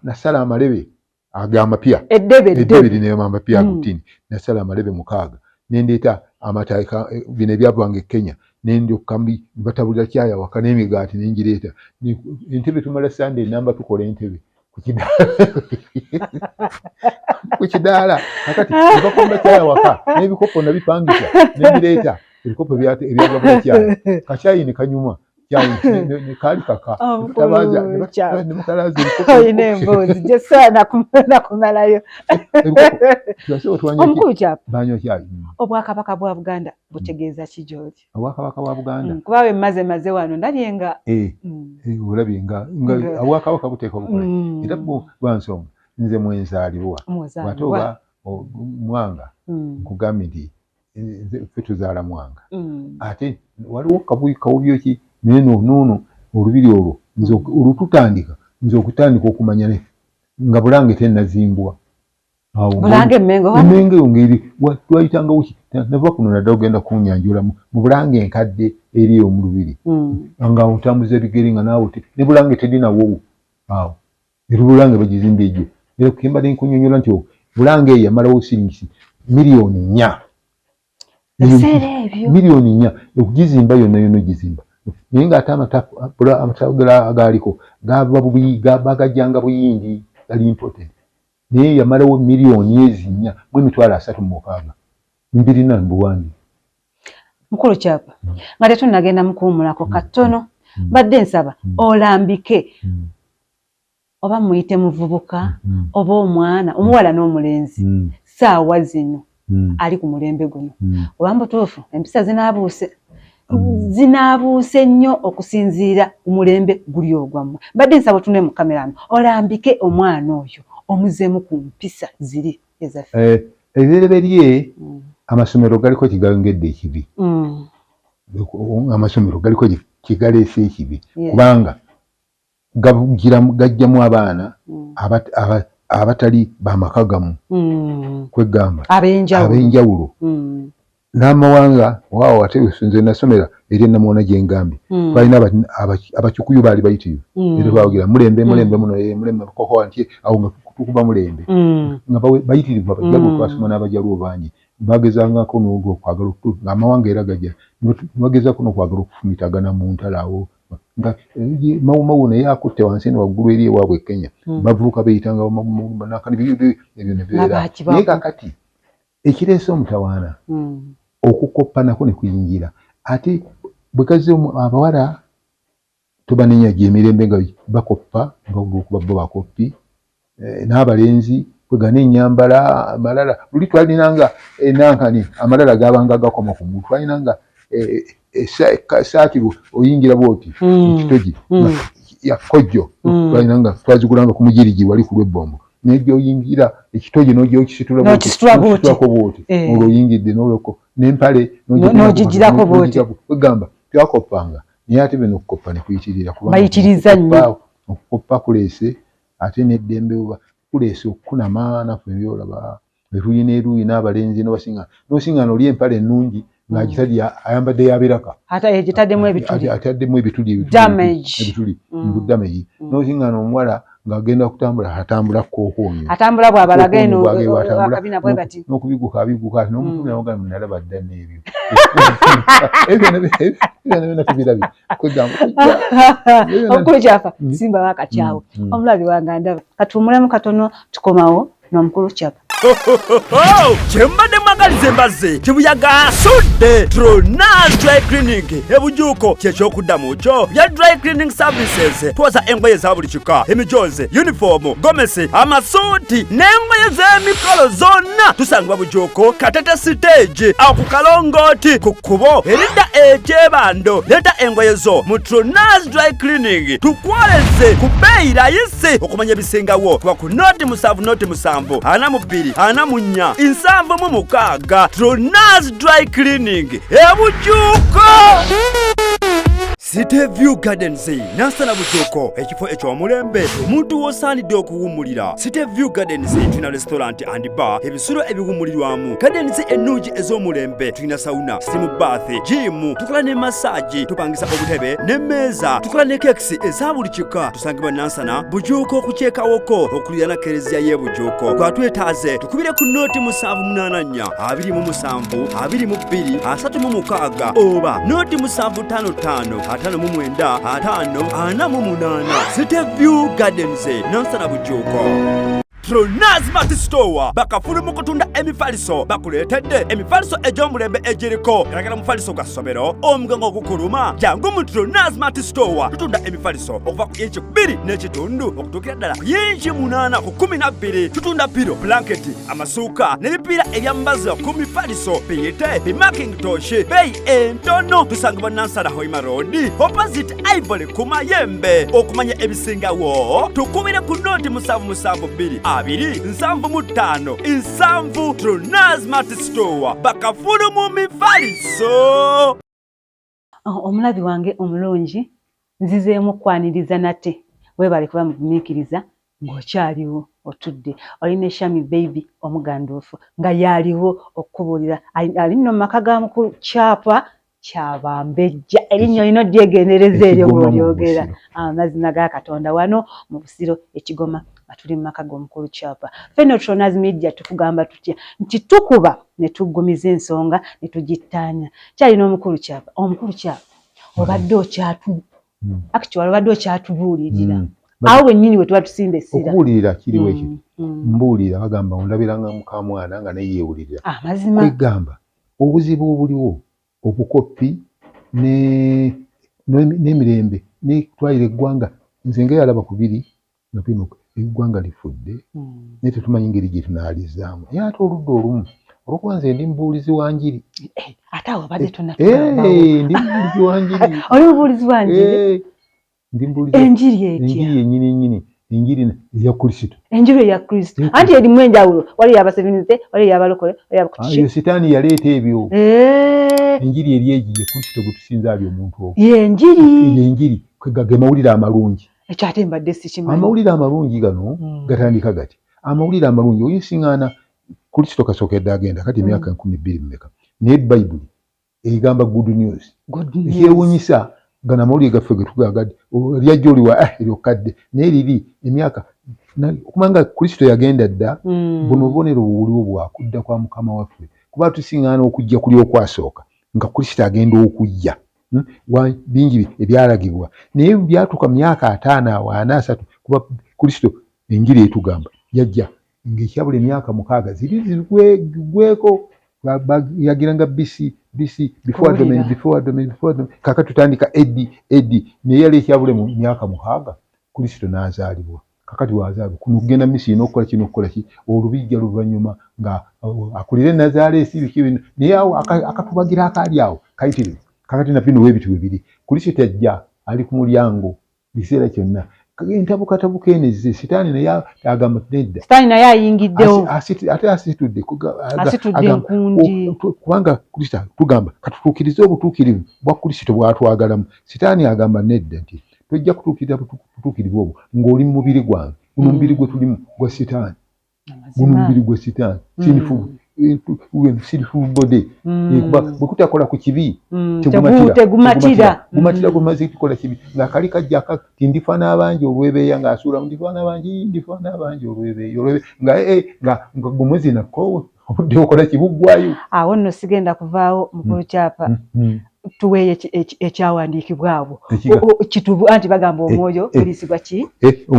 S2: nasala amalebe agamapya
S1: eddebe
S2: lino amapya agutini nasala amalebe 6 nendeeta amata bino ebyavanga e Kenya nendyoka batabulira kyaya waka n'emigaati nengireeta entebe tumala Sunday namba tukola entebe ku kidaala kakati nebakomba kyaya waka n'ebikopo nabipangisa nembireeta ebikopo ebyagabula kyayi kakyayi ne kanyuma kaali kaka nemukalaza
S1: olina emboozi gyesaana kumalayo. Omukulu Kyapa,
S2: banywa kyayi.
S1: Obwakabaka bwa Buganda butegeeza ki gy'oli?
S2: Obwakabaka bwa Buganda
S1: kuba we mmaze maze wano ndabye nga
S2: olabye nga obwakabaka buteeka obukola era bwo lwa nsonga nze mwenzaalibwa ate oba Mwanga nkugambye nti ffe tuzaala Mwanga ate waliwo kawubyo ki naye noono olubiri olwo nze olututandika nze okutandika okumanya nga Bulange tennazimbwa.
S1: Bulange Mengo
S2: Mengo eyo ngeri twayitanga wuki nava kuno naddala ogenda kunyanjula mu Bulange enkadde eri eyo mu Lubiri nga otambuza ebigere nga naawe ne Bulange terinawo awo era Bulange bagizimbye egyo era kembadde nkunyonyola nti Bulange eyo yamalawo siringisi 4 million 4 million okugizimba yonna yonna ogizimba, naye ng'ate amatagala agaaliko gava bagajjanga Buyindi, gali imported, naye yamalawo 4,336 million mbirina mbuwandi.
S1: Mukulu Kyapa, nga tetunnagenda mukuwumulako katono, mbadde nsaba olambike oba muyite muvubuka oba omwana omuwala n'omulenzi saawa zino ali ku mulembe guno, oba mbutuufu empisa zinaabuuse zinaabuuse nnyo okusinziira ku mulembe guli ogwammwe. Mbadde nsaba otunule mu kamera ano olambike omwana oyo omuzeemu ku mpisa ziri ezaffe.
S2: Ebibereberye amasomero galiko kigayongedde ekibi. Amasomero galiko kigaleese ekibi kubanga gajjamu abaana abatali bamaka gamu, kwegamba ab'enjawulo n'amawanga. Waawo, ate nze nasomera eri Enamuwona gyengambye, twalina Abacukuyu baali bayitirivu, era twawagira mulembe mulembe muno, mulembe kokowa nti awo nga tukuba mulembe nga bayitirivu Abajaluo. Twasoma n'Abajaluo bangi, bagezangako n'okwagala ng'amawanga era gajja bagezaako n'okwagala okufumitagana mu ntalo awo nga Mawumawu naye akutte wansi eno waggulu eri ewaabwe e Kenya, bavubuka beeyitanga ebyo ne bibeera. Naye kakati ekireese omutawaana, okukoppa nako ne kuyingira, ate bwe gazze abawala tobanenya gyemirembe nga bakoppa nga olwokuba bo bakoppi, n'abalenzi kwegana ennyambala amalala. Luli twalinanga enankani, amalala gabanga gakoma ku muntu, twalinanga esaati oyingira bwoti ekitogi ya kojjo, twalinanga twazigulanga ku mugirigi wali ku lw'ebbombo, naye gyoyingira ekitogi n'ogyokisitulako bwoti olwo oyingidde n'olweko n'empale
S1: n'ogigirako bwoti.
S2: Kwegamba twakoppanga, naye ate bino okukoppa ne kuyitirira.
S1: Bayitiriza nnyo.
S2: Okukoppa kuleese ate n'eddembe oba kuleese okukunama naffe ebyolaba eruuyi n'eruuyi n'abalenzi nosinga oli empale ennungi ng'agitadde ayambadde yabiraka.
S1: Ate egitaddemu ebituli.
S2: Ataddemu ebituli ebituli mu damage, nosinga n'omuwala ng'agenda kutambula atambula kookoonyo.
S1: Atambula bw'abalaga eno akabina bwe gati.
S2: N'okubiguka abiguka ati n'omutume nawogamba nalaba dda n'ebyo ebyo byonna tubirabye kwegamba.
S1: Omukulu Kyafa, simba wakakyawo omulabi wange andaba, katuwumulemu katono, tukomawo n'omukulu Kyapa.
S3: Kyembadde mwagaliza embazzi kibuyaga asudde. Tronas Dry Cleaning ebujuuko kyekyokuddamu kyo bya dry cleaning services. Twoza engoye za buli kika, emijozi, yunifoomu, gomesi, amasuuti n'engoye z'emikolo zonna. Tusangibwa Bujuuko, Katete stage, awo ku kalongooti ku kkubo eridda ekyebando. Leeta engoye zo mu Tronas Dry Cleaning tukwoleze ku bbeeyi rayisi. Okumanya ebisingawo kuba ku 070 07 42 44 76. Tronas Dry Cleaning ebujuuko. City View Gardens, Nansana Bujuuko, ekifo eky'omulembe omuntu w'osaanidde okuwummulira. City View Gardens tulina restaurant and bar, ebisulo ebiwummulirwamu, gardens ennungi ez'omulembe, tulina sauna, steam bath, gym, tukola ne massage, tupangisa obutebe n'emmeeza, tukola ne cakes eza buli kika. Tusangibwa Nansana Bujuuko ku kyekawoko okuliraana kereziya y'e Bujuuko. Twatwetaaze tukubire ku 0784 27 22 36 oba 0755 59 50 48. City View Gardens, Nansana Bujuuko. Tronas Mart Store bakafulu mu kutunda emifaliso, bakuleetedde emifaliso egy'omulembe egiriko galagala. Mufaliso gwa ssomero, omugongo ogukuluma, jangu mu Tronas Mart Store. Tutunda emifaliso okuva ku inchi 2.5 okutuukira ddala ku yinchi 8 ku 12. Tutunda pillow, blanketi, amasuuka n'ebipiira ebyambazibwa ku mifaliso, biyite bi mackintosh, beeyi entono. Tusangibwa Nansana Hoima Road, opposite Ivory ku Mayembe. Okumanya ebisingawo tukubire ku 077 2 75 7. Tronas Mart Store bakafulu mu mifaliso.
S1: Oh, omulabi wange omulungi, nzizeemu okwaniriza nate, weebale kuba mugumiikiriza ng'okyaliwo. Otudde oli ne Shami Baby omuganduufu nga yaaliwo okukubuulira. Ali nno mu maka ga mukulu Kyapa Kyabambejja, erinnya olina odyegendereza eryo ng'olyogera. Amazima ga Katonda wano mu Busiro Ekigoma nga tuli mu maka g'omukulu Kyapa. Ffenno Tronas Media tukugamba tutya nti tukuba ne tuggumiza ensonga ne tugittaanya. Kyalina omukulu Kyapa, omukulu Kyapa obadde okyatu actually obadde okyatubuulirira awo wennyini we tuba tusimba essira.
S2: Okubuulirira kiriwo ekyo mbuulira, bagamba ondabiranga mukamwana nga naye yeewulirira.
S1: Amazima.
S2: Kwegamba obuzibu obuliwo, obukoppi n'emirembe netwalira eggwanga. Nze nga yalaba ku biri nga bino, eggwanga lifudde, naye tetumanyi ngeri gye tunaalizaamu. Naye ate oludda olumu, olwokuba nze ndi mubuulizi wa njiri.
S1: Ate awo obadde tonatugambawo.
S2: Ndi mubuulizi wa njiri.
S1: Oli mubuulizi wa njiri?
S2: Ndi mubuulizi.
S1: Enjiri etya?
S2: Enjiri yennyini nnyini, enjiri eya Kristo.
S1: Enjiri eya Kristo. Anti erimu enjawulo, waliyo abasevenite, waliyo abalokole, waliyo abakutuki.
S2: Eyo Sitaani yaleeta ebyo. Enjiri eri egi ye Kristo gwe tusinza ali omuntu ogwo.
S1: Ye njiri.
S2: Ye njiri, ge mawulire amalungi.
S1: Ekyo ate mbadde sikimanyi.
S2: Amawulire amalungi gano gatandika gati. Amawulire amalungi oyisiŋŋaana Kristo kasookedde agenda kati emyaka 2000 mumeka, naye Bayibuli egamba good news. Ekyewuunyisa, gano amawulire gaffe ge tugagadde lyajja oliwa eryo kadde, naye liri emyaka okubanga Kristo yagenda dda. Buno obubonero buwuliwo bwakudda kwa Mukama waffe, kuba tusiŋŋaana okujja kuli okwasooka nga Kristo agenda okujja. Bingi ebyalagibwa, naye byatuuka myaka 50 awo, 40, 30, kuba Kristo enjiri etugamba yajja ng'ekyabula emyaka 6 ziri zigweko. Yagiranga BC, BC, before Dominion, before Dominion, before Dominion. Kaka tutandika AD, AD, naye yali ekyabule mu myaka 6 Kristo n'azaalibwa. Kakati wazaalibwa kuno kugenda Misiri n'okukola kino, okukola ki, olubijja luvannyuma nga akulira e Nazaaleesi, biki bino, naye awo akatubagira akaali awo kayitirivu. Kakati na bino weebiti we biri, Kristo ajja ali ku mulyango ekiseera kyonna. Entabukatabuka eno ezze, Sitaani naye agamba nedda.
S1: Sitaani naye ayingiddewo.
S2: Ate asitudde.
S1: Asitudde enkundi.
S2: Kubanga Kristo tugamba katutuukirize obutuukirivu bwa Kristo bw'atwagalamu. Sitaani agamba nedda, nti tojja kutuukirira butuukirivu obwo ng'oli mu mubiri gwange. Guno omubiri gwe tulimu gwa Sitaani, guno omubiri gwa Sitaani, sinful body. Kuba bwe kutakola ku kibi
S1: tegumatira.
S2: Gumatira gumaze kukola kibi ng'akali kajja ti ndifa n'abangi olwebeeya, ng'asuula ndifa n'abangi, ndifa n'abangi olwebeeya, olwebeeya, nga nga gumuzina ko obudde okola kibuggwayo.
S1: Awo nno sigenda kuvaawo, mukulu Kyapa, tuweeyo ekyawandiikibwa awo kitubu, anti bagamba omwoyo guliisibwa ki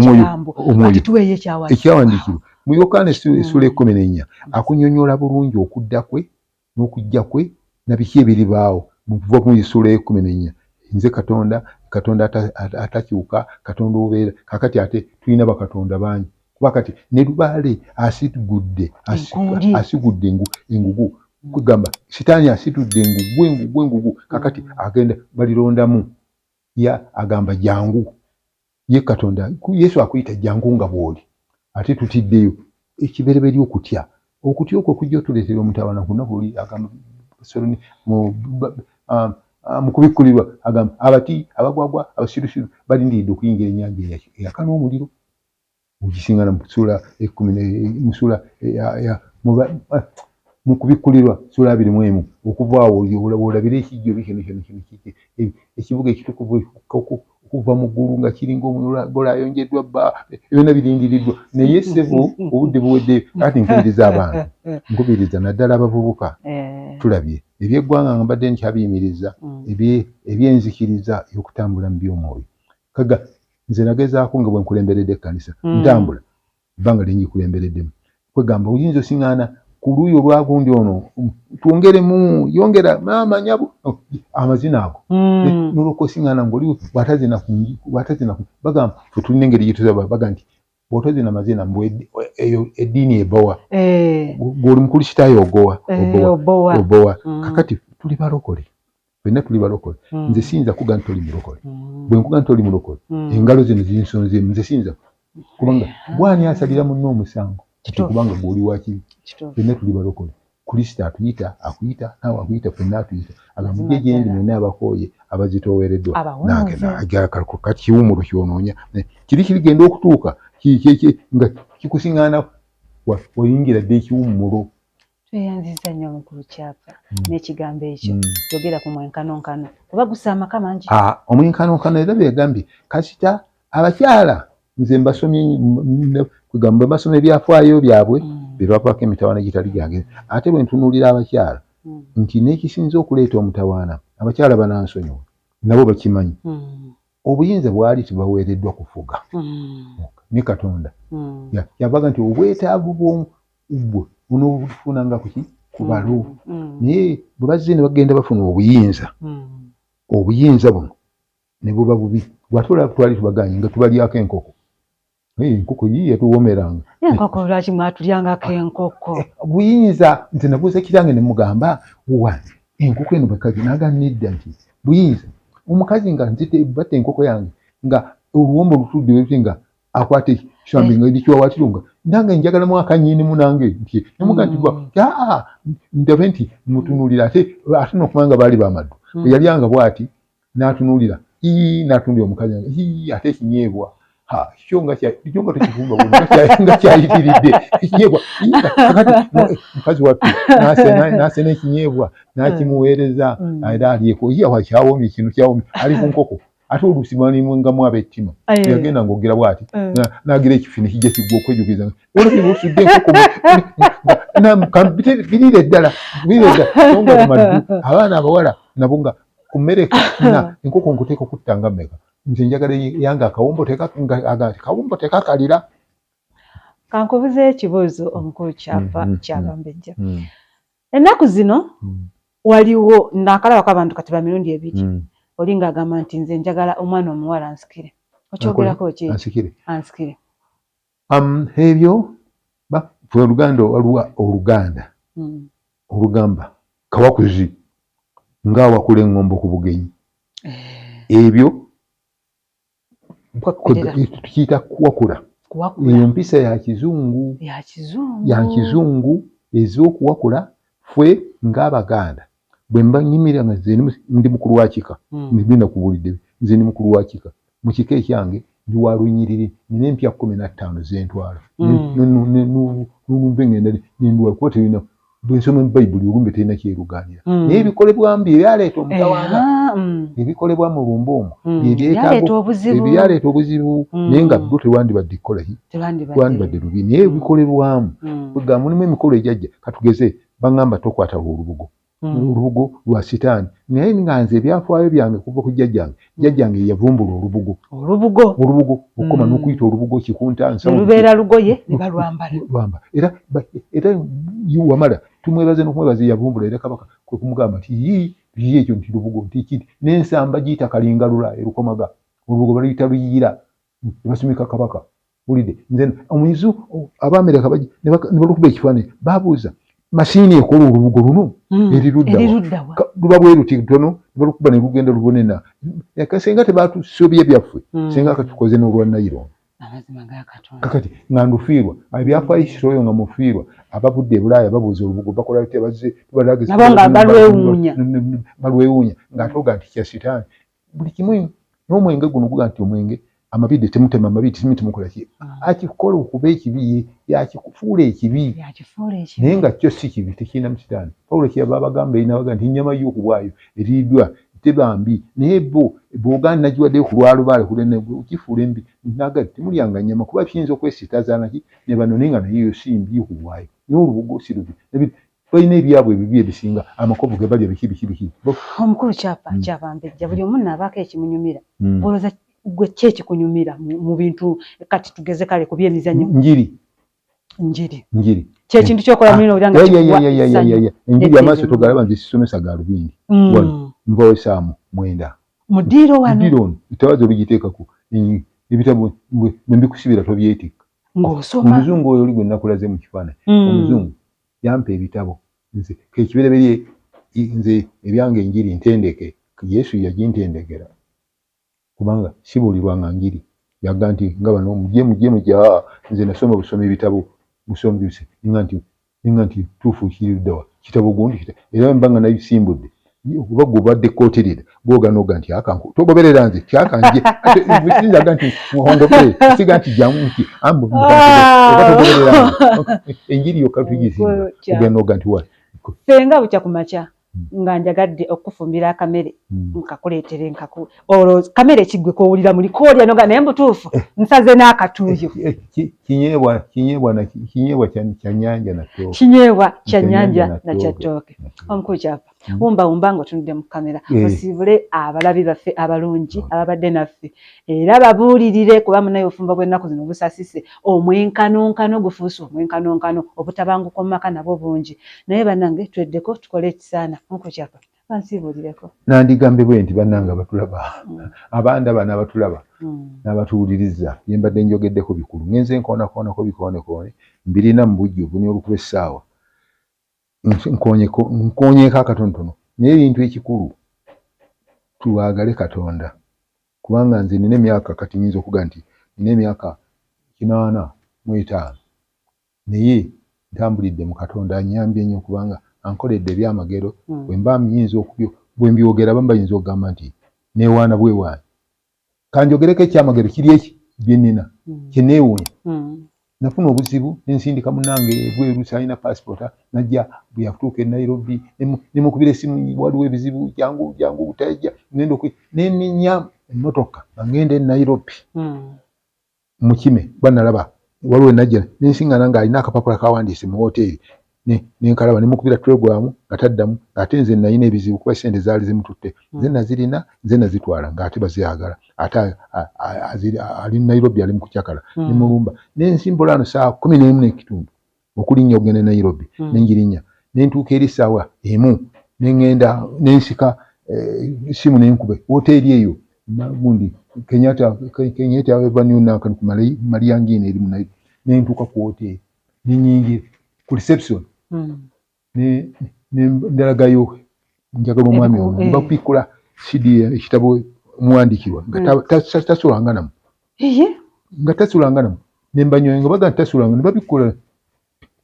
S1: kigambo. Ati tuweeyo
S2: ekyawandiikibwa mu Yokaana essuula 14, akunyonnyola bulungi okudda kwe n'okujja kwe na biki ebiribaawo. Mukuva mu essuula 14, nze Katonda, Katonda atakyuka, Katonda obeera. Kakati ate tulina bakatonda bangi, kuba kati ne lubaale asigudde, asigudde engugu, kugamba Sitaani asitudde engugu, engugu, engugu. Kakati agenda balirondamu ya agamba jangu. Ye Katonda Yesu akuyita jangu nga bw'oli. Ate tutiddeyo ekibereberye okutya, okutya okwo kujja otuleetera omutawana ku lunaku luli. Agamba mu Kubikkulirwa, agamba abati, abagwagwa, abasirusiru balindiridde okuyingira ennyanja eyaka n'omuliro. Ogisingana mu ssuula 10, mu ssuula mu Kubikkulirwa ssuula 21. Okuva awo olabire ekijjo kino kino kino kiki, ekibuga ekitukuvu okuva mu ggulu nga kiringa omugole ayonjeddwa bba, byonna birindiriddwa. Naye ssebo, obudde buweddeyo. Kati nkubiriza abantu, nkubiriza naddala abavubuka. Tulabye ebyeggwanga nga mbadde nkyabiyimiriza, ebyenzikiriza ey'okutambula mu by'omwoyo. Kaga nze nagezaako nga bwe nkulemberedde ekkanisa, ntambula ebbanga lyengikulembereddemu, kwegamba oyinza osiŋŋaana ku luuyi olwagundi ono, twongeremu, yongera maama nyabo amazina ago. Nolwoka osiŋŋaana ngaoli bwatazina, bagamba fe tulina engeri gyetuzaba, baga nti bw'otazina mazina mbu eyo eddiini ebowa, gw'oli mukulisitaayo ogowa, obowa, obowa. Kakati tuli balokole, fenna tuli balokole. Nze siyinza kuga nti toli mulokole. Bwe nkuga nti toli mulokole, engalo zino zinsonzeemu. Nze siyinza, kubanga gwani asalira munne omusango nti kubanga gw'oli wakibi? Fenna tuli balokole. Kristo atuyita, akuyita naawe, akuyita fenna, atuyita agamba mujje gyendi mwenna abakooye abazitoowereddwa, nange kati kiwumulo kyonoonya kiri kirigenda okutuuka. Nga kikusiŋŋaana wayingira dda ekiwummulo.
S1: Tweyanziza nnyo omukulu Kyapa n'ekigambo ekyo. Yogera ku mwenkanonkano kuba gusa amaka mangi.
S2: Omwenkanonkano era byegambye kasita abakyala nze mbasomye kugamba mbasomye ebyafaayo byabwe bye bavaako emitawaana gitali gyange. Ate bwe ntunuulira abakyala nti n'ekisinza okuleeta omutawaana, abakyala banansonyiwa nabo bakimanyi, obuyinza bwali tebaweereddwa kufuga ne Katonda yavaga nti obwetaavu bw'obwo onoobufunanga kuki ku balo. Naye bwe bazze ne bagenda bafuna obuyinza, obuyinza buno ne buba bubi. Bw'ate olaba twali tubaganye nga tubalyako enkoko, enkoko yiiyo yatuwoomeranga.
S1: Enkoko lwaki mwatulyangako enkoko?
S2: Buyinza. Nze nabuuza kitange ne mugamba, wa enkoko eno bakazi? N'agamba nedda, nti buyinza. Omukazi nga nzite batta enkoko yange nga oluwombo lutudde luti nga akwata ekisambi nga ekiwawatiro nga nange njagalamu akanyinimu nange nti nemuga nti aa ndabe nti mutunuulira. Ate ate n'okumanya nga baali bamaddu, bwe yalyanga bw'ati n'atunuulira, ii n'atunuulira omukazi, ii ate ekinyeebwa kyo nga kyo nga tekifumba nga kyayitiridde ekinyeebwa. Kakati mukazi wattu n'asena ekinyeebwa n'akimuweereza era alyeko, ye awa kyawomye kino kyawomye ali ku nkoko. Ate oluusi balingamu ab'ettima, yagenda ng'ogera bw'ati n'agira ekifi ne kijja kiggwa okwejukiza olabye bw'osudde enkoko biriire ddala biriire ddala. So nga maddu abaana abawala nabo nga ku mmere na enkoko nkuteeka okutta nga mmeka, nze njagala yange akawombo kawombo tekakalira.
S1: Kankubuze ekibuuzo omukulu Kyapa Kyabambejja. Ennaku zino waliwo nakalabako abantu kati ba mirundi ebiri. Oli ng'agamba nti nze njagala omwana omuwala ansikire. Okyogerako ki?
S2: Ansikire.
S1: Ansikire.
S2: Ebyo fe oluganda, waliwo oluganda olugamba kawakuzi ng'awakula eŋŋombo ku bugenyi. Ebyo tukiyita kuwakula. Eyo mpisa ya kizungu, ya kizungu ez'okuwakula. Ffe ng'Abaganda bwe mba nyimirira nga nze ndi mukulu wa kika, ndina kubuulidde, nze ndi mukulu wa kika mu kika ekyange, ndi wa lunyiriri, nina empya 15 zentwala nolumbe ngenda nendwala kuba terina. Bwe nsoma mu Bayibuli olumbe terina kyerugaanira, naye ebikolebwamu bye byaleeta omutawaana. Ebikolebwa mu lumbe omwo bye byaleeta obuzibu, naye nga lwo terwandibadde kukolaki, lwandibadde lubi, naye ebikolebwamu kwegamba mulimu emikolo ejajja. Katugeze baŋŋamba tokwata olubugo, olubugo lwa sitaani, naye nga nze ebyafaayo byange kuva ku jjajjange, jjajjange yavumbula olubugo.
S1: Olubugo.
S2: Olubugo okukoma n'okuyita olubugo kikunta.
S1: Nsawo lubeera lugoye ne balwambala.
S2: Lwamba era era wamala tumwebaze n'okumwebaza yavumbula, era kabaka kwe kumugamba nti yii yii ekyo nti lubugo nti kiti n'ensamba giyita kalingalula erukomaga, olubugo baluyita luyira ne basumika kabaka. Wulidde nze omuyizu Abamerika ne balukuba ekifaananyi, babuuza masiini ekola olubugo luno eriruddawa?
S1: Eriruddawa?
S2: Luba bwe luti lutono, ne balukuba ne lugenda lubonena. Senga tebatusobye byaffe, senga katukoze n'olwa nayironi.
S1: Amazima ga Katonda.
S2: Kakati nga ndufiirwa ebyafaayo kisooyo nga mufiirwa abavudde e Bulaaya babuuza olubugo bakola batya, bazze tubalagisa.
S1: Nabo nga balwewuunya.
S2: Balwewuunya ng'ate oga nti kya sitaani buli kimu n'omwenge guno guga nti omwenge amabidde temutema amabidde timi temukola ki, akikola okuba ekibi yakikufuula ekibi.
S1: Yakifuula ekibi.
S2: Naye nga kyo si kibi, tekirina mu sitaani. Pawulo kyeyava abagamba eri nabaga nti ennyama y'okubwayo eriiddwa teba mbi, naye bo bw'ogaana nagiwaddeyo ku lwalubaale kukifuula embi, naga temulyanga nnyama kuba kiyinza okwesittaza naki ne bano, naye nga naye yo si mbi ku bwayo, naye olubugo si lubi. Balina ebyabwe ebibi ebisinga amakovu ge balya biki biki biki.
S1: Omukulu Kyapa Kyabambejja, buli omu naabaako ekimunyumira. Olowooza gwe ki ekikunyumira mu bintu kati tugeze kale ku byemizannyo?
S2: Njiri.
S1: Njiri?
S2: Njiri.
S1: Kyekintu kyokola mulina owulira nga kikuwa essanyu.
S2: Enjiri amaaso togalaba, nze sisomesa galubindi. Wano nvawo esaamu 9.
S1: Mu ddiiro wano?
S2: Ddiiro ono etabaza olugiteekako ebitabo bwe mbikusibira tobyetikka.
S1: Ng'osoma.
S2: Omuzungu oyo oli gwe nakulaze mu kifaananyi, omuzungu yampa ebitabo nze kekibereberye nze ebyange enjiri ntendeke, Yesu yagintendekera kubanga sibuulirwanga njiri, yaga nti nga bano mujje mujje mujje, nze nasoma busoma ebitabo busomi buse ninga nti tuufu kiriddawa kitabo gundi era mba nga nabisimbudde. Oba gwe obadde kootirira bwoganoga nti akanku togoberera nze kyakanje sinzaga nti ngobere siga nti jangu nti ambu oba togoberera nze enjiri yokka tugizinga oganoga nti wa
S1: Ffe bukya ku makya nga njagadde okufumbira akamere, nkakuleetere, nkaku olwo kamere kiggwe kowulira muli koolya noga naye mubutuufu nsaze n'akatuuyo.
S2: Kinyeebwa kya nnyanja na ttooke.
S1: Kinyeebwa kya nnyanja na kya ttooke. Omukulu Kyapa, wumbawumba ng'otunudde mu kamera, osiibule abalabi baffe abalungi ababadde naffe, era babuulirire kuba munaye obufumbo bw'ennaku zino busasise, omwenkanonkano gufuuse omwenkanonkano, obutabanguko mu maka nabwo bungi, naye bannange tweddeko tukole ekisaana. Omukulu Kyapa, bansiibuulireko.
S2: Nandigambe bwe nti bannange abatulaba, abandaba n'abatulaba n'abatuwuliriza, bye mbadde njogeddeko bikulu, ngenze nkoonakoonako bikoonekoone mbirina mu bujjuvu, ni olukuba essaawa nkoonyeeko akatonotono, naye ebintu ekikulu twagale Katonda, kubanga nze nina emyaka kati nyinza okuga nti nina emyaka 85, naye ntambulidde mu Katonda, anyambye nnyo kubanga ankoledde ebyamagero. Bwe mba nyinza bwe mbyogera abamu bayinza okugamba nti neewaana bwewaana. Kanjogereko ekyamagero kiri eki bye nnina kye neewuunya. Nafuna obuzibu nensindika munnange ebweru, saalina passport, najja bwe yatuuka e Nairobi nemukubira essimu, waliwo ebizibu, jangu jangu, butajja ngenda nenninya emmotoka nga ngenda e Nairobi mukime banalaba waliwo najja nensingana ng'alina akapapula kawandiise mu woteeri, nenkalaba, nemukubira telegram nga taddamu, ate nze nalina ebizibu kuba sente zaali zimututte, nze nazirina, nze nazitwala ng'ate bazyagala, ate ali Nairobi ali mu kucakala. Nemulumba nensimbula ano saa 11:15 okulinnya okugenda e Nairobi, nengirinnya nentuuka eri ssaawa 1, nengenda nensika essimu nenkube woteeri eyo gundi Kenyatta Avenue nankan ku Mariangina eri mu Nairobi, nentuuka ku woteeri nenyingira ku reception ndalagayo njagala omwami ono, nebapikkula CD ekitabo omuwandiikirwa nga tasulanga namu, nga tasulanga namu, nembanyoyo nga baga nti tasulanga, nebabikkula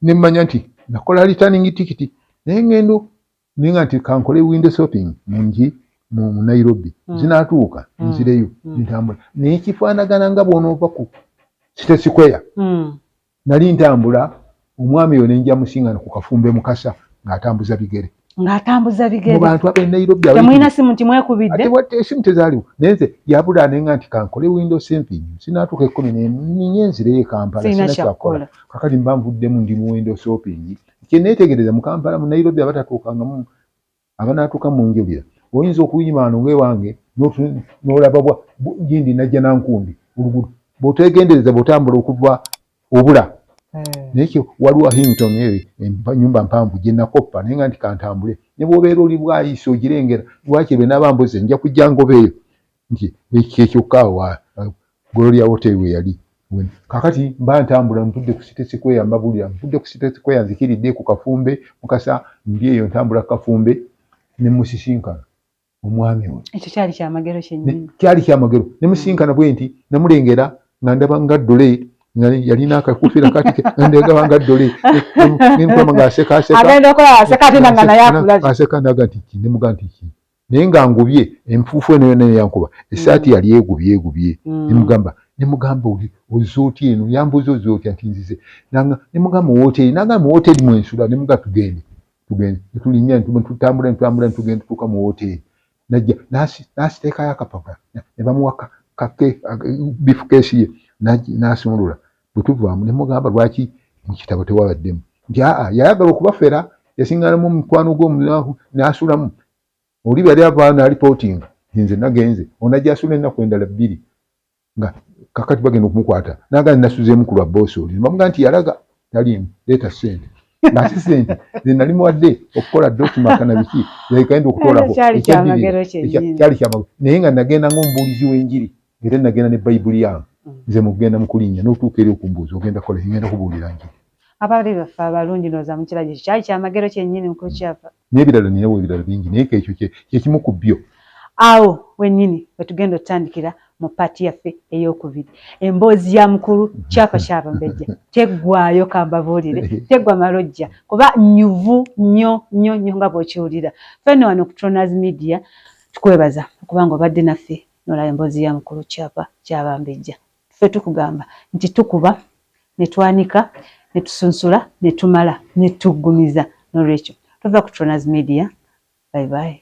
S2: nemmanya nti nakola returning ticket, naye ngendo nenga nti kankole window shopping mungi mu Nairobi, zinaatuuka nzireyo ntambula, naye kifaanagana nga bw'onoova ku City Square. Nali ntambula omwami oyo nenja musingana ku Kafumbe Mukasa ng'atambuza bigere.
S1: Ng'atambuza bigere.
S2: Mu bantu ab'e Nairobi.
S1: Temulina simu nti mwekubidde?
S2: Esimu tezaaliwo, naye nze yabula nenga nti kankole window shopping, sinaatuuka 11 ninye nzireyo e Kampala, sina kyakukola. Kakati mba nvuddemu ndi mu window shopping, kye neetegereza mu Kampala, mu Nairobi abatatuukangamu abanaatuuka mu njulira, oyinza okuyima wano ng'ewange n'olaba bwa gindi najja nankundi oluguudo, bw'otegendereza bw'otambula okuva obula, naye waliwo Hillington eyo ennyumba mpanvu gye nakoppa, naye nga nti kantambule ne bw'obeera oli bwayise ogirengera, lwaki bwe naaba mbuze nja kujja ngobeeyo nti kyekyokka wa Gloria Hotel we yali. Kakati mba ntambula nvudde ku City Square, mbabulira nvudde ku City Square, nzikiridde ku Kafumbe Mukasa, ndi eyo ntambula ku Kafumbe ne musisinkana omwami oyo.
S1: Ekyo kyali kyamagero kyennyini.
S2: Kyali kyamagero, ne musinkana bwe nti namulengera nga ndaba nga ddole, nga yalina akakufiira kati ndegaba nga ddole, nenkulaba nga aseka aseka.
S1: Agenda okulaba aseka ate nga naye akulabye.
S2: Aseka ndaga nti ki, ne muga nti ki, naye nga ngubye enfuufu eno yonna yankuba essaati yali egubye egubye, nemugamba ozze otya eno, yambuuza ozze otya, nti nzize, nemugamba woteeri, nagamba woteeri mwensula, nemugamba tugende tugende, netulinnya tutambula netutambula netugenda tutuuka mu woteeri, najja nasiteekayo akapapula ne bamuwa kake briefcase ye n'asumulula, bwe tuvaamu ne mugamba lwaki mu kitabo tewabaddemu, nti aa yayagala okubafera, yasinganamu omukwano gwe n'asulamu, oli yali avaayo n'alipootinga nze nagenze, onajja asula ennaku endala 2 nga kakati bagenda okumukwata, n'agamba nasuzeemu ku lwa boosi oli, ne bamugamba nti yalaga taliimu, leeta ssente, ng'ate ssente nze nali muwadde okukola dosmaka na biki yagenda okutoolako,
S1: kyali kyamagero,
S2: naye nga nagenda ng'omubuulizi w'enjiri, era nagenda ne bayibuli yange, nze mugenda mu kulinnya n'otuuka eri okumbuuza ogenda kukola, ngenda kubuulira njiri.
S1: Abali baffe abalungi ndowooza mukirabye, ekyo kyali kyamagero kyennyini mukulu Kyapa.
S2: N'ebirala ninawo ebirala bingi, naye ekyo kyekimu ku byo.
S1: Awo wennyini wetugenda otutandikira. Mu part yaffe eyokubiri, emboozi ya mukulu Kyapa Kyabambejja teggwayo, kambabuulire, teggwa malojja kuba nyuvu nnyo nnyo nnyo nga bw'okiwulira. Ffenno wano ku Tronas Media tukwebaza okubanga obadde naffe nolaba emboozi ya mukulu Kyapa Kyabambejja. Ffe tukugamba nti tukuba ne twanika ne tusunsula ne tumala ne tuggumiza. N'olwekyo tova ku Tronas Media. Bye bye.